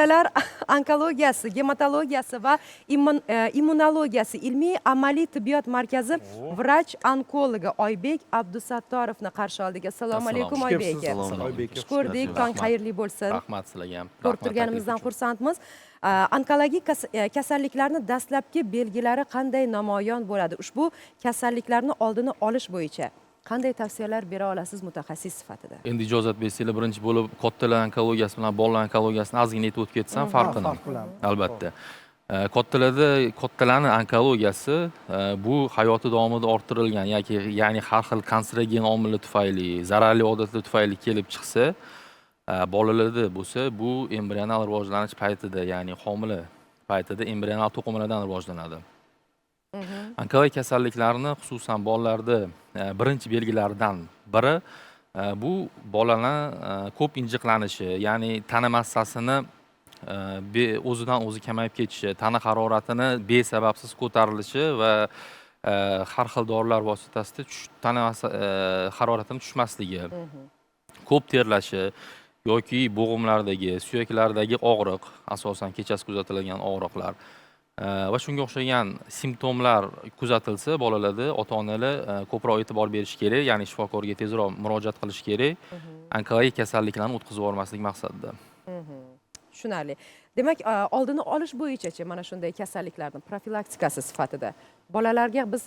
Bolalar onkologiyasi, gematologiyasi va immunologiyasi ilmiy amaliy tibbiyot markazi vrach onkologi Oybek Abdusattorovni qarshi oldik. Assalomu alaykum, Oybek aka. Assalomu Oybek Xush ko'rdik, tong Rahmat. xayrli bo'lsin. Rahmat sizlarga ham. Ko'rib Rahmat turganimizdan taklif uchun. xursandmiz. Onkologik kasalliklarni dastlabki belgilari qanday namoyon bo'ladi? Ushbu kasalliklarni oldini olish bo'yicha qanday tavsiyalar bera olasiz mutaxassis sifatida? Endi ijozat bersanglar, birinchi bo'lib kattalar onkologiyasi bilan bolalar onkologiyasini ozgina aytib o'tib ketsam, farqini. Farq bilan. Albatta. Kattalarda, kattalarni onkologiyasi bu hayoti davomida orttirilgan yoki, ya'ni har xil kanserogen omillar tufayli, zararli odatlar tufayli kelib chiqsa, bolalarda bo'lsa bu embrional rivojlanish paytida, ya'ni homila paytida embrional to'qimalardan rivojlanadi. Onkologik kasalliklarni, xususan bolalarda birinchi belgilaridan biri bu bolalar ko'p injiqlanishi, ya'ni tana massasini o'zidan o'zi kamayib ketishi, tana haroratini besababsiz ko'tarilishi va har xil dorilar vositasida tana haroratini tushmasligi, ko'p terlashi yoki bo'g'imlardagi, suyaklardagi og'riq, asosan kechasi kuzatiladigan og'riqlar va shunga o'xshagan simptomlar kuzatilsa bolalarda, ota onalar ko'proq e'tibor berish kerak, ya'ni shifokorga tezroq murojaat qilish kerak, onkologik kasalliklarni o'tkazib yubormaslik maqsadida. Tushunarli. Demak, oldini olish bo'yichachi, mana shunday kasalliklarni profilaktikasi sifatida bolalarga biz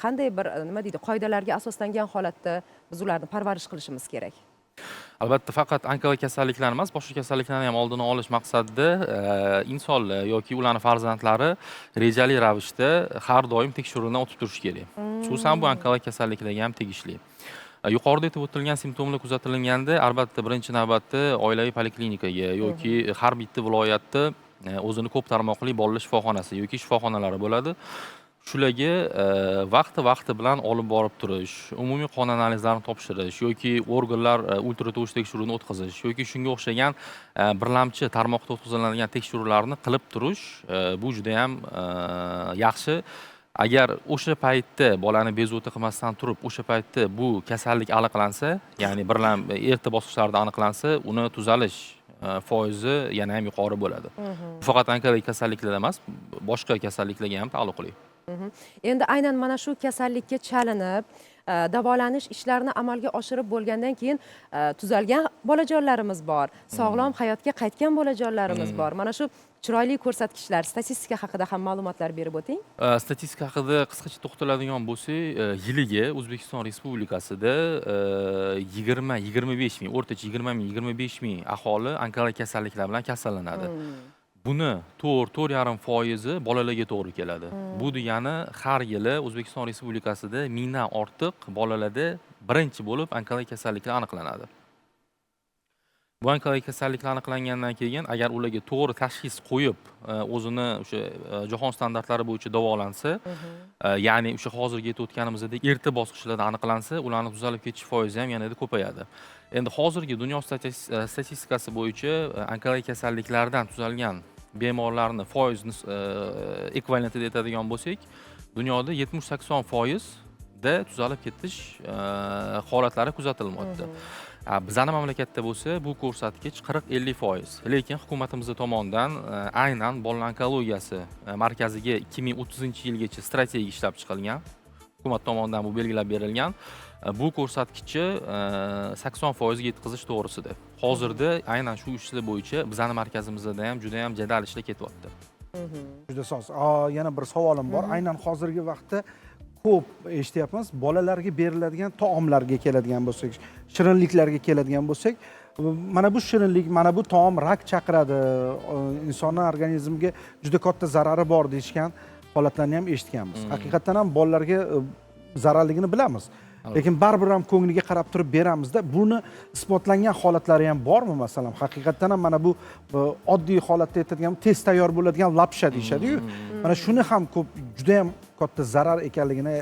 qanday bir nima deydi, qoidalarga asoslangan holatda biz ularni parvarish qilishimiz kerak? Albatta, faqat onkologik kasalliklar emas, boshqa kasalliklarni ham oldini olish maqsadida insonlar yoki ularni farzandlari rejali ravishda har doim tekshiruvdan o'tib turishi kerak. Xususan, bu onkologik kasalliklarga ham tegishli. Yuqorida aytib o'tilgan simptomlar kuzatilganda, albatta, birinchi navbatda oilaviy poliklinikaga yoki har bitta viloyatda o'zini ko'p tarmoqli bolalar shifoxonasi yoki shifoxonalari bo'ladi. Shularga vaqti vaqti bilan olib borib turish, umumiy qon analizlarini topshirish yoki organlar ultratovush tekshiruvini o'tkazish yoki shunga o'xshagan birlamchi tarmoqda o'tkaziladigan tekshiruvlarni qilib turish bu juda ham yaxshi. Agar o'sha paytda bolani bezovta qilmasdan turib, o'sha paytda bu kasallik aniqlansa, ya'ni birlam erta bosqichlarda aniqlansa, uni tuzalish foizi yana ham yuqori bo'ladi. Bu faqat onkologik kasalliklar emas, boshqa kasalliklarga ham taalluqli. Endi aynan mana shu kasallikka chalinib, davolanish ishlarini amalga oshirib bo'lgandan keyin tuzalgan bolajonlarimiz bor, sog'lom hayotga qaytgan bolajonlarimiz bor. Mana shu chiroyli ko'rsatkichlar, statistika haqida ham ma'lumotlar berib o'ting. Statistika haqida qisqacha to'xtaladigan bo'lsak, yiliga O'zbekiston Respublikasida 20-25 ming, o'rtacha 20 ming, 25 ming aholi onkologik kasalliklar bilan kasallanadi. Buni 4-4,5 foizi bolalarga to'g'ri keladi. Bu degani har yili O'zbekiston Respublikasida 1000dan ortiq bolalarda birinchi bo'lib onkologik kasalliklar aniqlanadi. Bu onkologik kasalliklar aniqlangandan keyin, agar ularga to'g'ri tashxis qo'yib, o'zini o'sha jahon standartlari bo'yicha davolansa, ya'ni o'sha hozirgi aytib o'tganimizdek erta bosqichlarda aniqlansa, ularni tuzalib ketish foizi ham yanada ko'payadi. Endi hozirgi dunyo statistikasi bo'yicha onkologik kasalliklardan tuzalgan bemorlarni foiz ekvivalentida aytadigan bo'lsak, dunyoda 70-80 foizda tuzalib ketish holatlari kuzatilmoqda. Bizani mamlakatda bo'lsa bu ko'rsatkich 40-50 foiz. Lekin hukumatimiz tomonidan aynan bolalar onkologiyasi markaziga 2030-yilgacha strategiya ishlab chiqilgan. Hukumat tomonidan bu belgilab berilgan. Bu ko'rsatkichni 80 foizga yetkazish to'g'risida. Hozirda aynan shu ishlar bo'yicha bizani markazimizda ham juda ham jadal ishlar ketyapti. Juda soz. Yana bir savolim bor. Aynan hozirgi vaqtda ko'p eshityapmiz, bolalarga beriladigan taomlarga keladigan bo'lsak, shirinliklarga keladigan bo'lsak, mana bu shirinlik, mana bu taom rak chaqiradi, insonni organizmiga juda katta zarari bor deyishgan holatlarni ham eshitganmiz. Haqiqatdan ham bolalarga zararligini bilamiz, lekin baribir ham ko'ngliga qarab turib beramizda. Buni isbotlangan holatlari ham bormi? Masalan, haqiqatdan ham mana bu oddiy holatda aytadigan tez tayyor bo'ladigan lapsha deyishadiyu, mana shuni ham ko'p, juda ham katta zarar ekanligini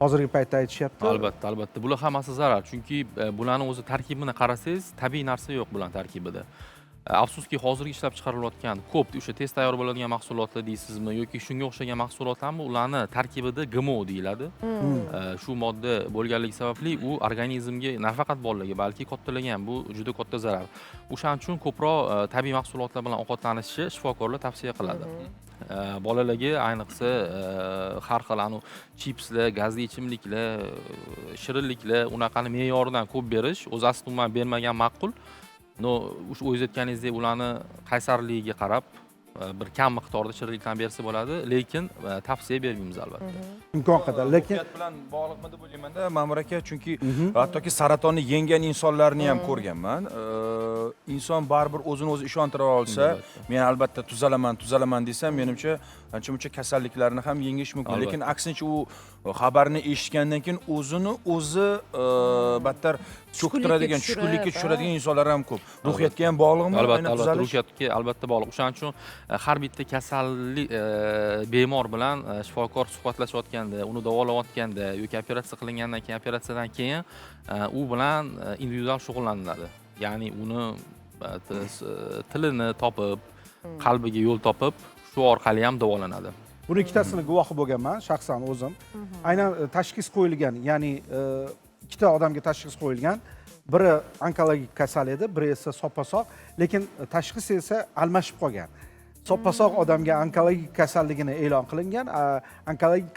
hozirgi paytda aytishyapti. Albatta, bular hammasi zarar, chunki bularni o'zi tarkibini qarasangiz, tabiiy narsa yo'q bularni tarkibida. Afsuski, hozirgi ishlab chiqarilayotgan ko'p o'sha tez tayyor bo'ladigan mahsulotlar deysizmi yoki shunga o'xshagan mahsulotlarmi, ularni tarkibida GMO deyiladi. Shu modda bo'lganligi sababli u organizmga nafaqat bolalarga, balki kattalarga ham bu juda katta zarar. O'shaning uchun ko'proq tabiiy mahsulotlar bilan ovqatlanishni shifokorlar tavsiya qiladi. Bolalarga ayniqsa har xil anu chipslar, gazli ichimliklar, shirinliklar, unaqani me'yoridan ko'p berish o'zi aslida umuman bermagan ma'qul. Но o'sha o'zingiz aytganingizdek, ularni qaysarligiga qarab bir kam miqdorda shirinliklarni bersa bo'ladi, lekin tavsiya bermaymiz albatta. Imkon qadar, lekin Ruhiyat bilan bog'liqmi deb o'ylaymanda, Ma'mur aka, chunki hattoki saratonni yenggan insonlarni ham ko'rganman. Inson baribir o'zini o'zi ishontira olsa, men albatta tuzalaman, tuzalaman desa, menimcha ancha muncha kasalliklarni ham yengish mumkin. Lekin aksincha u xabarni eshitgandan keyin o'zini o'zi battar cho'ktiradigan, tushirib, tushkunlikka tushiradigan insonlar ham ko'p. Ruhiyatga ham bog'liqmi? Albatta, aynan albatta, tuzalish? Ruhiyatga albatta bog'liq. O'shaning uchun har bitta kasallik bemor bilan shifokor suhbatlashayotganda, uni davolayotganda yoki operatsiya qilingandan keyin, operatsiyadan keyin u bilan individual shug'ullaniladi. Ya'ni uni tilini topib, qalbiga yo'l topib, shu orqali ham davolanadi. Buni ikkitasini guvohi bo'lganman shaxsan o'zim. Aynan tashxis qo'yilgan, ya'ni ikkita odamga tashxis qo'yilgan. Biri onkologik kasal edi, biri esa soppa-sog', lekin tashxis esa almashib qolgan. Soppa-sog' odamga onkologik kasalligini e'lon qilingan, onkologik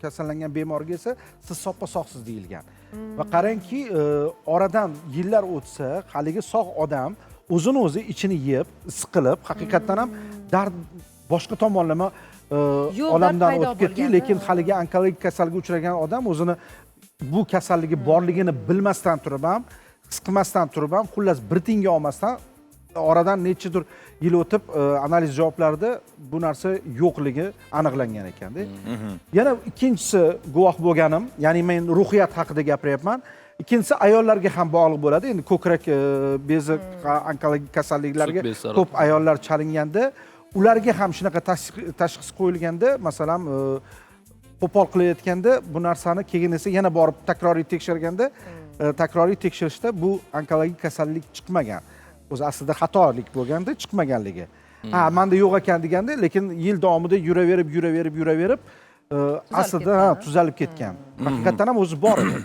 kasallangan bemorga esa siz soppa-sog'siz deyilgan. Va qarangki, oradan yillar o'tsa, haligi sog' odam o'zini o'zi ichini yeb, siqilib, haqiqatdan ham dard boshqa tomonlama Yo'q, dard olamdan paydo o'tib ketgan, bo'lgan. lekin haligi onkologik kasalga uchragan odam o'zini bu kasalligi borligini bilmasdan turib ham, his qilmasdan turib ham, xullas bir tiyinga olmasdan oradan nechadir yil o'tib analiz javoblarida bu narsa yo'qligi aniqlangan ekanda. Yana ikkinchisi guvoh bo'lganim, ya'ni men ruhiyat haqida gapiryapman. Ikkinchisi ayollarga ham bog'liq bo'ladi. Endi ko'krak bezi onkologik kasalliklarga Sut bezi saratoni. ko'p ayollar chalinganda, ularga ham shunaqa tashxis qo'yilganda, masalan, qo'pol qilayotganda bu narsani keyin esa yana borib takroriy tekshirganda, takroriy tekshirishda bu onkologik kasallik chiqmagan. O'zi aslida xatolik bo'lganda chiqmaganligi. Ha, menda yo'q ekan deganda, lekin yil davomida yuraverib, yuraverib, yuraverib, aslida ketgan, ha, ha? tuzalib ketgan. Haqiqatdan ham o'zi bor edi.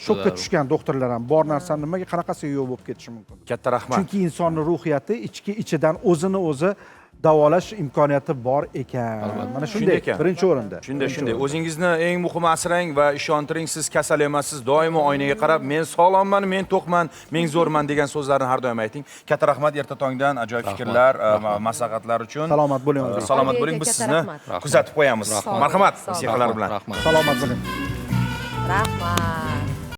Shokka tushgan doktorlar ham bor narsani nimaga qanaqasiga yo'q bo'lib ketishi mumkin. Katta rahmat. Chunki insonning ruhiyati ichki ichidan o'zini o'zi davolash imkoniyati bor ekan. Mana shunday Shunday ekan. birinchi o'rinda. Shunday, shunday. O'zingizni eng muhimi asrang va ishontiring, siz kasal emassiz. Doimo oynaga qarab, men sog'lomman, men to'qman, men zo'rman degan so'zlarni har doim ayting. Katta rahmat erta tongdan ajoyib fikrlar, maslahatlar uchun. Salomat bo'ling. Salomat Oybek bo'ling. aka, Biz katta sizni rahmat. Kuzatib qo'yamiz. Rahmat. Marhamat, Sog' bo'ling. musiqalar bilan. Rahmat. Salomat bo'ling. Rahmat.